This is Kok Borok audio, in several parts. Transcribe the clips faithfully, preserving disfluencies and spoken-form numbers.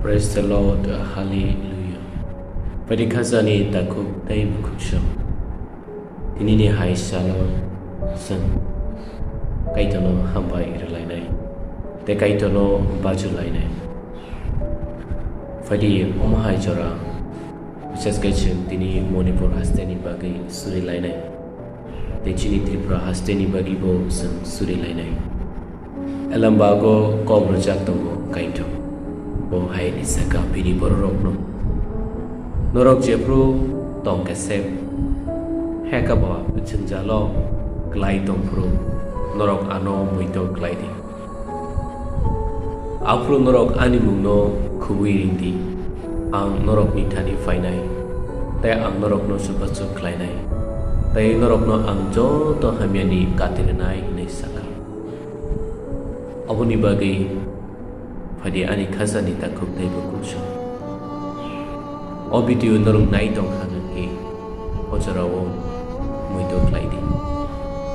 Praise the Lord, Hallelujah. Phaidi khajani takhuk tei bukhuk song. Tinini hai salo chwng Kaitorno hambai rwlainai tei Kaitorno bachulainai. Phaidi omo hai jora, bises khe chwng tini Manipur hasteni bagwi surilainai. Tei chini Tripura hasteni bagwi bo chwng surilainai. Elambag o kok rwjak tongo, Kaitor. Bo hai ni saka bini bororokno, norok jephru tong kesep, heka ba jwngjalo klai tongphuru, norok ano muitu klai di. Aphuru norok ani mungno khubui ring di. Ang norokni thani phainai, tei ang norokno chubachu khlainai, tei norokno ang joto hamyani kati rwnai, hwnwi sakha. Oboni bagwi phaidi ani khajani takhuk tei bukhuk song. O video norok nai tong kha hwnkhe, o jorao muitu khlai di.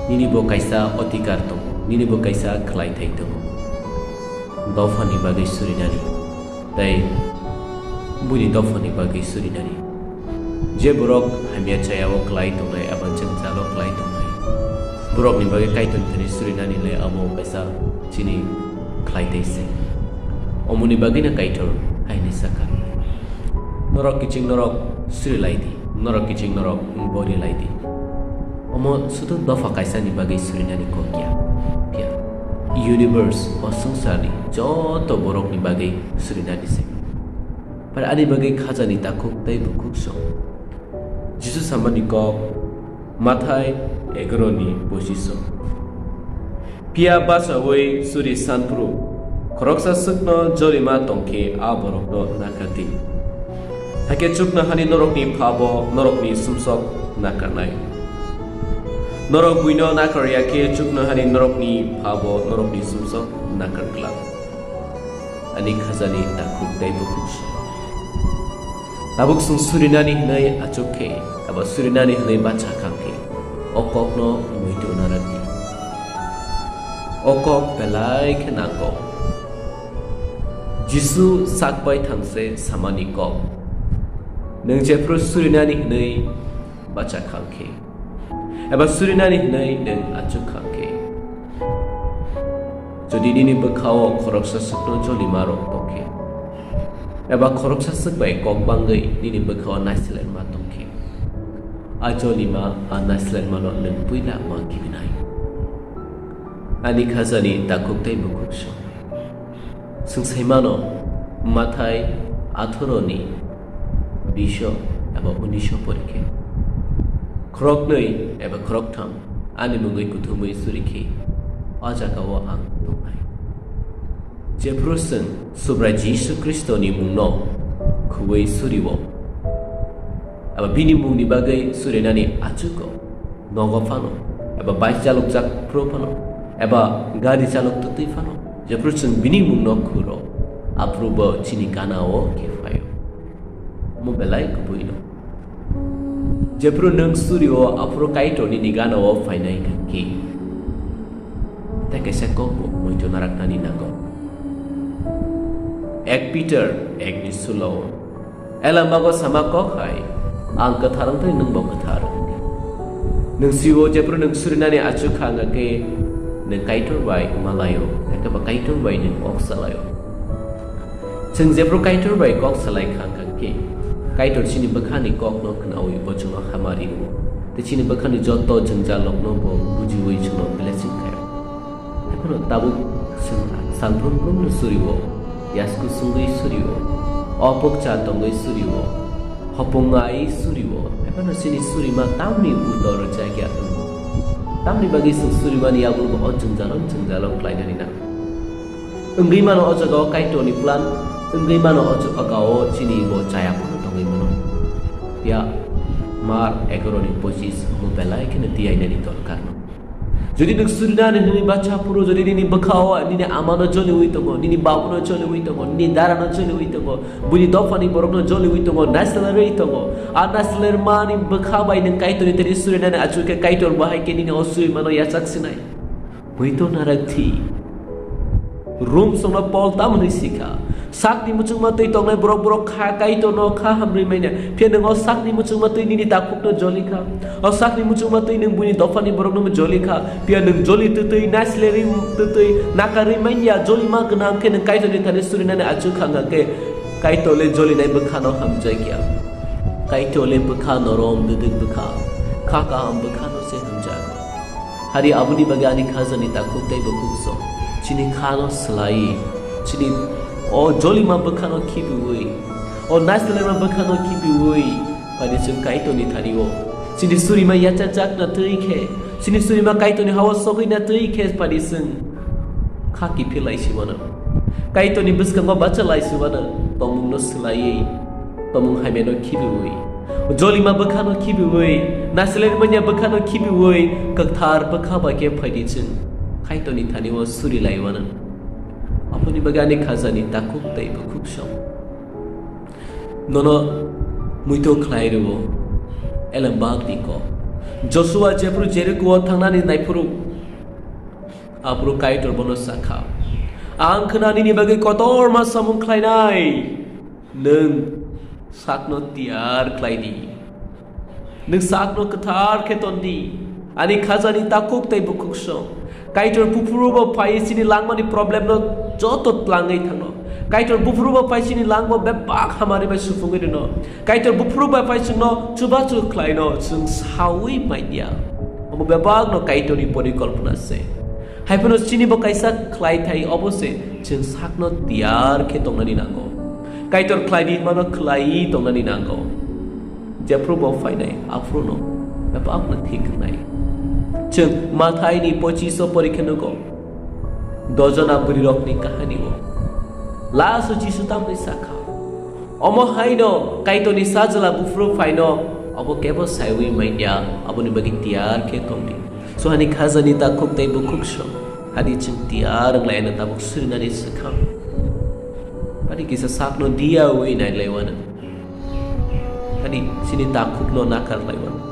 Nini bo kaisa odhikar tongo, nini bo kaisa khlaithai tongo. Dophani bagwi surinani tei buini dophani bagwi surinani. Je borok hamya chaya o klai tongnai eba jwngjalo klai tongnai, borokni bagwi Kaitorni thani surinani le abo kaisa chini khlai tei se. Omoni bagwino Kaitor hai hwnwi sakha, norok kiching norok suri lai di, norok kiching norok bori lai di. Omo sudu dopha kaisani bagwi surinani kok ya. Phiya universe o swngcharni joto borokni bagwi surinani se. Par ani bagwi khajani takhuk tei bukhuk song. Jisu samani kok, Mathai egaroni pochiso. Phiya bachaui suri sanphuru, khoroksa swkno jolima tongkhe a borokno nakar di. Hakhe chuknohani norokni Phabo norokni sumsok nakarnai. Norok buino nakar ya khe chuknohani norokni Phabo norokni sumsok nakar glak. Ani khajani takhuk tei bukhuk song. Tabuk chwng surinani hwnwi achuk khe, eba surinani hwnwi bacha khang khe, o kokno muitu narak di. O kok belai khe nango. Jisu sak bai thangse samani kok. Nwng jephru surinani hwnwi bacha khang khe, eba surinani hwnwi nwng achuk khang khe, jodi nini bwkhao khoroksa swkno jolima rok tong khe, eba khoroksa swk bai kok bangwi nini bwkhao naislerma tong khe, a jolima a naislermano nwng puila ma kibinai. Ani khajani takhuk tei bukhuk song. Chwng sai mano, Mathai atharo ni biso eba uniso pori khe, khoroknwi eba khoroktham ani mungwi kuthumwi suri khe, o jagao ang tongnai. Jephru chwng Subrai Jisu Khristoni mungno khubui suri-o, eba bini mungni bagwi surinani achugo, nogo phano, eba bike chalokjak phuru phano, eba gari chalok twtwi phano, jephru chwng bini mungno khuro, aphuru bo chini gana-o khe phaio. Omo belai kubui no. Jephru nwng suri-o, aphuru Kaitor nini gana-o phainai hwnkhe, tei kaisa kok bo muitu naraknani nango. Ek Peter ek ni sulo. Elamago sama kok hai, ang kwthar wngthai, nwngbo kwthar wngdi. Nwng sio jephru nwng surinani achuk kha wngkha khe, nwng Kaitor bai malaio, ekhe ba Kaitor bai nwng kok salaio. Chwng jephru Kaitor bai kok salai kha wngkha khe, Kaitor chini bwkhani kokno khnaui bo chwngno hamari rwo, tei chini bwkhani joto jwngjalrokno bo bujiui chwngno blessing khaio. Haiphano tabuk chwng salbrum brumno suri-o, yasku sungwi suri-o, opok cha tongwi suri-o, hopung ai suri-o, haiphano chini surima tamni utor rwchak ya wng? Tamni bagwi chwng surimani yagulo o jwngjalo jwngjalo khlainani nang? Wngwi mano o jagao Kaitorni plan, wngwi mano o jagao chini bo chaya phano tongwi mano. Ya, Mar egaroni pochis omo belai kheno tiyainani dorkar no. Jodi nwng surinani hwnwi bacha phuru, jodi nini bwkhao nini amano joliui tongo, nini babuno joliui tongo, nini darano joliui tongo, buini dophani borokno joliui tongo, naislerwi tongo, a naislermani bwkha bai nwng Kaitorni thani surinani achukhe Kaitor bo hai khe nini o surimano yachak sinai. Muitu narak thi. Rom songno Pol tamo hwnwi sikha, Sakni muchungma twi tongnai borok, borok kha Kaitorno kha hamrwi manya. Phiya nwng o sakni muchungma twi nini takhukno joli kha. O sakni muchungma twi nwng buini dophani borokno joli kha. Phiya nwng joli twtwi, naislerwi twtwi, nakarwi manya, jolima gwnang khe nwng Kaitorni thani surinani achuk kha, hwnkha khe Kaitor le jolinai bwkhano hamjakya. Kaitor le bwkha norom, dwdwk bwkha, kha kaham bwkhano se hamjago. Hari aboni bagwi ani khajani takhuk tei bukhuk song chini khano swlaiwi, chini o jolima bwkhano khibiwi, o naislerma bwkhano khibiwi, phaidi chwng Kaitorni thani-o chini surima yachajakna twi khe, chini surima Kaitorni ha-o sogwina twi khe, phaidi chwng kha kiphilai si mano. Kaitorni bwskango bacha lai si mano, tongmungno swlaiwi, tongmung hamyano khibiwi, jolima bwkhano khibiwi, naislermanya bwkhano khibiwi, kwkthar bwkha bai khe phaidi chwng Kaitorni thani-o suri lai mano. Aboni bagwi ani khajani takhuk tei bukhuk song nono muitu khlai rwo. Elembak ni kok. Joshua jephru Jeriko-o thangnani naiphuru, aphuru Kaitor bono sakha, "Ang khna nini bagwi kotorma samung khlainai, nwng sakno tiyar khlai di." Nwng sakno kwthar khe ton di, ani khajani takhuk tei bukhuk song. Kaitor buphuru bo phai chini langmani problem no joto tlangwi thangno. Kaitor buphuru bo phai chini langbo bebak hamari bai supungwi rwno. Kaitor buphuru bai phai chwngno chubachu khlaino, chwng saui manya. Omo bebakno Kaitorni porikolpona se. Hai phano chini bo kaisa khlaithai, obo se chwng sakno tiyar khe tongnani nango. Kaitor khlai di hinmano khlaiwi tongnani nango. Jephru bo phainai, aphruno bebakno thik wngnai. Chwng Mathaini pochish o porikhe nugo, dojona bwrwirokni kahani-o. Last o Jisu tamni sakha, "Omo haino Kaitorni sajla buphuru phaino, obo kebo saiwi manya, aboni bagwi tiyar khe tongdi." So ani khajani takhuk tei bukhuk song, hadi chwng tiyar wnglaino tabuk surinani swkang. Hadi kisa sakno diyawi nailaiwano. Hadi chini takhukno nakarlaiwano.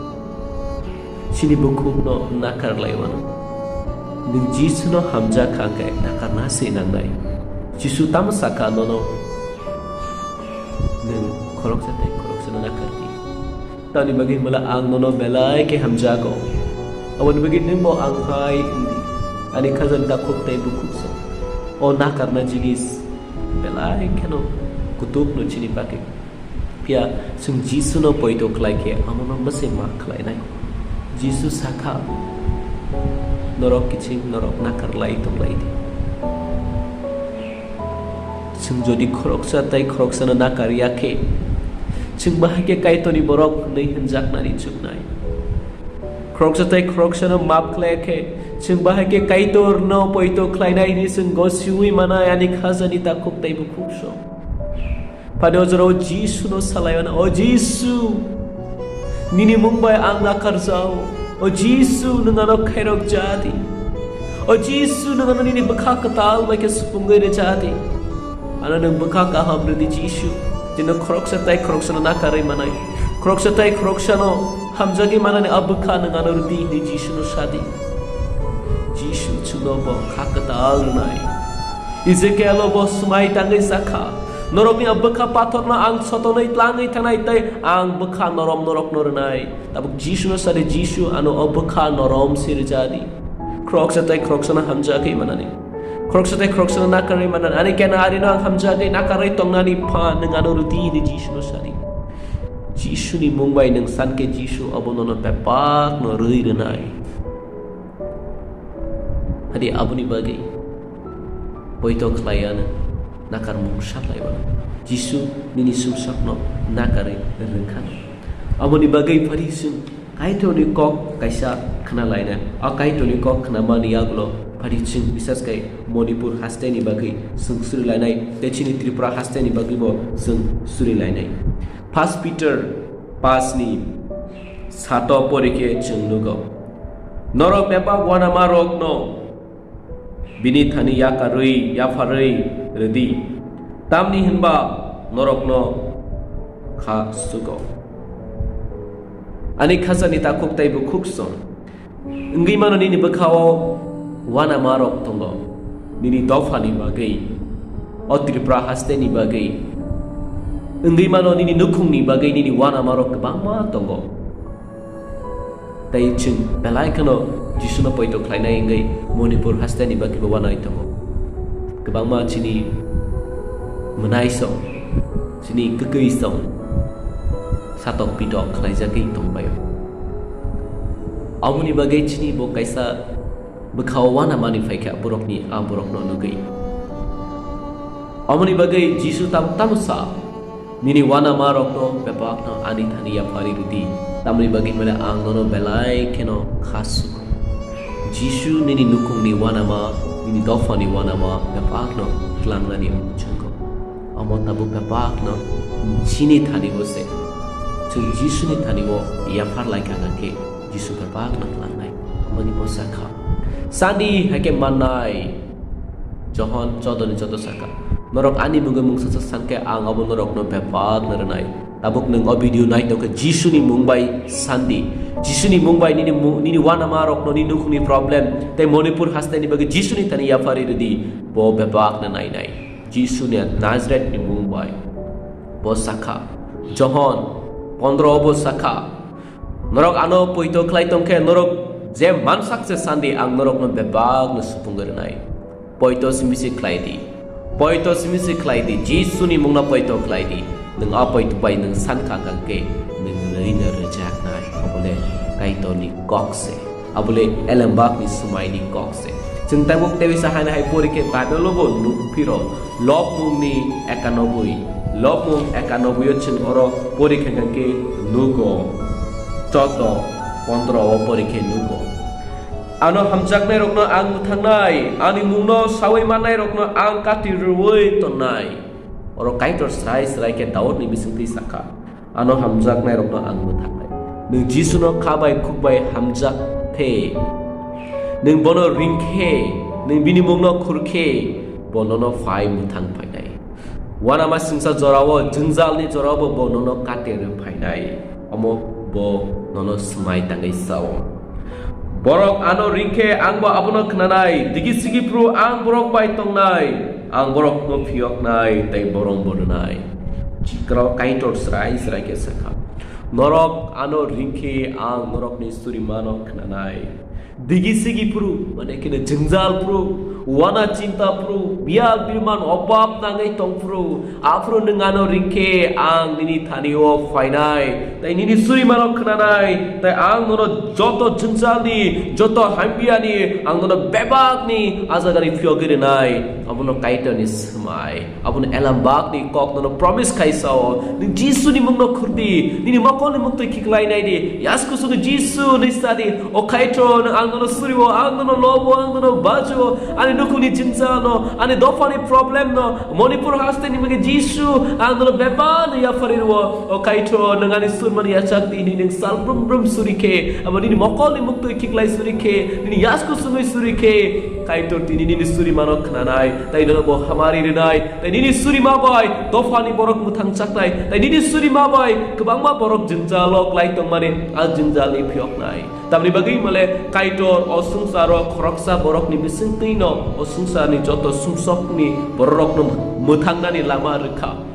Chini bukhukno nakarlaiwano. Nwng Jisuno hamjakha khe nakarna se nangnai. Jisu tamo sakha nono, "Nwng khoroksa tei khoroksano nakardi." Tamni bagwi hwnbala ang nono belai khe hamjago. Aboni bagwi nwngbo ang hai wngdi. Ani khajani takhuk tei bukhuk song. O nakarna jinis belai kheno kutukno chini bagwi. Phiya chwng Jisuno poito khlai khe amono bwse ma khlainai. Jisu sakha, "Norok kiching norok nakarlai tonglaidi." Chwng jodi khoroksa tei khoroksano nakar ya khe, chwng bahai khe Kaitorni borok hwnwi hwnjaknani chuknai. Khoroksa tei khoroksano map khlai ya khe, chwng bahai khe Kaitorno poito khlainai hwnwi chwng gosiui manai ani khajani takhuk tei bukhuk song. Phani o jorao Jisuno salai mano, "O Jisu, nini mung bai ang nakarjao. O Jisu, nwng ano khairok jadi. O Jisu, nwng ano nini bwkha kwtal bai khe supungwi rwjadi. Ano nwng bwkha kaham rwdi Jisu, jeno khoroksa tai khoroksano nakarwi manai. Khoroksa tai khoroksano hamjagwi manani a bwkha nwng ano rwdi," hwnwi Jisuno sadi. Jisu chwngno bo kha kwtal rwnai. Ezekielo bo swmai tangwi sakha, "Norokni a bwkha pathorno ang sotonwi tlangwi thangnai tei ang bwkha norom norokno rwnai." Tabuk Jisuno sadi, "Jisu, ano o bwkha norom se rwjadi. Khoroksa tai khoroksano hamjagwi manani. Khoroksa tai khoroksano nakarwi manani. Ani kena arino ang hamjagwi nakarwi tongnani pha nwng ano rwdi," hwnwi Jisuno sadi. Jisuni mung bai nwng sankhe Jisu obo nono bebakno rwi rwnai. Hadi aboni bagwi poito khlaiano nakarmung saklaiwano. Jisu nini sumsokno nakarwi rwkha. Aboni bagwi phari chwng Kaitorni kok kaisa khna lainai. A Kaitorni kok khnamani yagulo phari chwng bisas kai Manipur hasteni bagwi chwng suri lainai, tei chini Tripura hasteni bagwi bo chwng suri lainai. First Peter paanch ni sato porikhe chwng nugo. Norok bebak uanama rokno bini thani yakarwi yapharwi rwdi, tamni hwnba norokno kha sugo. Ani khachani takhuk tei bukhuk song wngwi mano nini bwkhao uanama rok tongo, nini dophani bagwi. O Tripura hasteni bagwi wngwi mano, nini nukhungni bagwi nini uanamarok kwbangma tongo. Tei chwng belai kheno Jisuno poito khlainai wngwi Manipur hasteni bagwibo uanai tongo. Kwbangma chini mwnaisong, chini kwkwisong satok pitok khlaijagwi tongbaio. Aboni bagwi chini bo kaisa bwkhao uanamani phaikha borokni a borokno nugwi. Aboni bagwi Jisu tabuk tamo sa, "Nini uanamarokno bebakno ani thani yapharwi rwdi, tamni bagwi hwnmale ang nono belai kheno kha sugo." Jisu nini nukhungni uanama, nini dophani uanama bebakno tlangnani muchungo. Omo tabuk bebakno chini thani-o se. Chwng Jisuni thani-o yaphar lai kha khe Jisu bebakno tlangnai. Aboni bo sakha. Sandi hai khe mannai. Johon choddo ni choddo sakha. Norok ani mungwi mungsa sa san khe ang abo norokno bebakno rwnai. Tabuk nwng o video naitokhe Jisuni mung bai sandi. Jisuni mung bai nini mu-, nini uanamarokno, nini nukhungni problem tei Manipur hasteni bagwi Jisuni thani yapharwi rwdi. Bo bebakno nainai. Jisuni Nazaretni mung bai. Bo sakha. Johon pondro bo sakha. Norok ano poito khlai tong khe norok je mansak se sandi ang norokno bebakno supung rwnai. Poito simi se khlai di. Poito simi se khlai di. Jisuni mungno poito khlai di. Nwng a poito bai nwng san kha kang khe nwng rwino rwjaknai. Obole Kaitorni kok se. Abole elembakni sumaini kok se. Chwng tabuk tebisa haino hai pori khe Bible-o bo nuk phiro. Lobmungni ekanobui. Lobmung ekanobui-o chwng oro pori khe khe nugo. Choddo pondro-o pori khe nugo. Ano hamjaknairokno ang mwthangnai, ani mungno saui mannairokno ang kati rwui tonnai. Oro Kaitor srai srai khe Daudni bisingtwi sakha. Ano hamjaknairokno ang mwthangnai. Nwng Jisuno kha bai khuk bai hamjak khe, nwng bono ring khe, nwng bini mungno khur khe, bo nono phai mwthang phainai. Uanama singsa jorao, jwngjalni jorao bo nono kate rw phainai. Omo bo nono swmai tangwi sao. Borok ano ring khe ang bo abono khnanai, digi sigi phuru ang borok bai tongnai, ang borokno phiyoknai tei borom bo rwnai. Chikrao Kaitor srai srai khe sakha, norok ano ring khe ang norokni surimano khnanai. Digi sigi phuru, mane khe jwngjal phuru, uana chinta phuru, biyal birman obab nangwi tong phuru, aphuru nwng ano ring khe ang nini thani-o phainai, tei nini surimano khnanai, tei ang nono joto jwngjalni, joto hambiani, ang nono bebakni a jagani phiyogwi rwnai. Abono Kaitorni swmai, abono elembakni kok nono promise khai sao, nwng Jisuni mungno khurdi, nini mokolni muktwi khiklainai di, yasku sugwi Jisu hinwi sadi, "O Kaitor, nwng ang nono surio, ang nono lobo, ang nono bajo, ani nukhungni jwngjalno, ani dophani problemno, Manipur hasteni mungwi Jisu, ang nono bebakno yapharwi rwo. O Kaitor, nwng ani surmani yachak di, nini nwng sal brum brum suri khe, abo nini mokolni muktwi khiklai suri khe, nini yasku sungwi suri khe, Kaitor tini nini surimano khnanai, tei nono bo hamari rwnai, tei nini surima bai dophani borok mwthang chaknai, tei nini surima bai kwbangma borok jwngjalo klai tongmani a jwngjalni phiyoknai." Tamni bagwi hwnmale Kaitor o swngcharo khoroksa borokni bisingtwino o swngcharni joto sumsokni bororokno mwthangnani lama rwkha.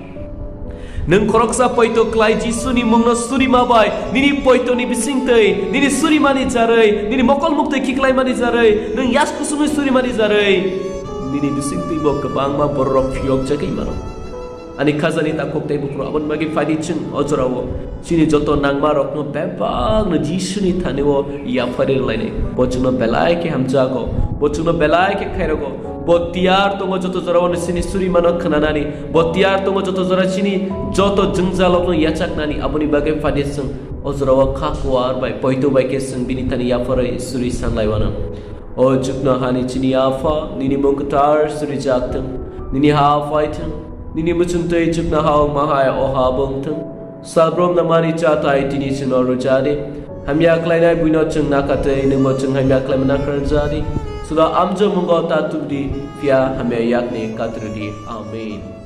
Nwng khoroksa poito klai Jisuni mungno surima bai, nini poitoni bisingtwi, nini surimani jarwi, nini mokol muktwi khiklaimani jarwi, nwng yasku sungwi surimani jarwi, nini bisingtwi bo kwbangma bororok phiyokjagwi mano. Ani khajani takhuk tei bukhuk aboni bagwi phaidi chwng o jorao chini joto nangmarokno bebakno Jisuni thani-o yapharwi rwlainai. Bo chwngno belai khe hamjago, bo chwngno belai khe khairogo. Bo tiyar tongo joto jorao chini surimano khnanani. Bo tiyar tongo joto jora chini joto jwngjalokno yachaknani. Aboni bagwi phaidi chwng o jorao kha kuar bai poito bai khe chwng bini thani yapharwi suri sanlaiwano. O chuknohani chini Apha, nini mung kwthar surijak thung, nini ha phai thung, nini muchungtwi chuknoha wngma hai o ha bo wng thung. Salbrum namani chatai tini chwngno rwja di. Hamya khlainai buino chwng nakha tei nwngbo chwng hamya khlaimana kharja di. Suda amjokmungo ta tubdi, phiya hamya yakni katrwdi. Amen.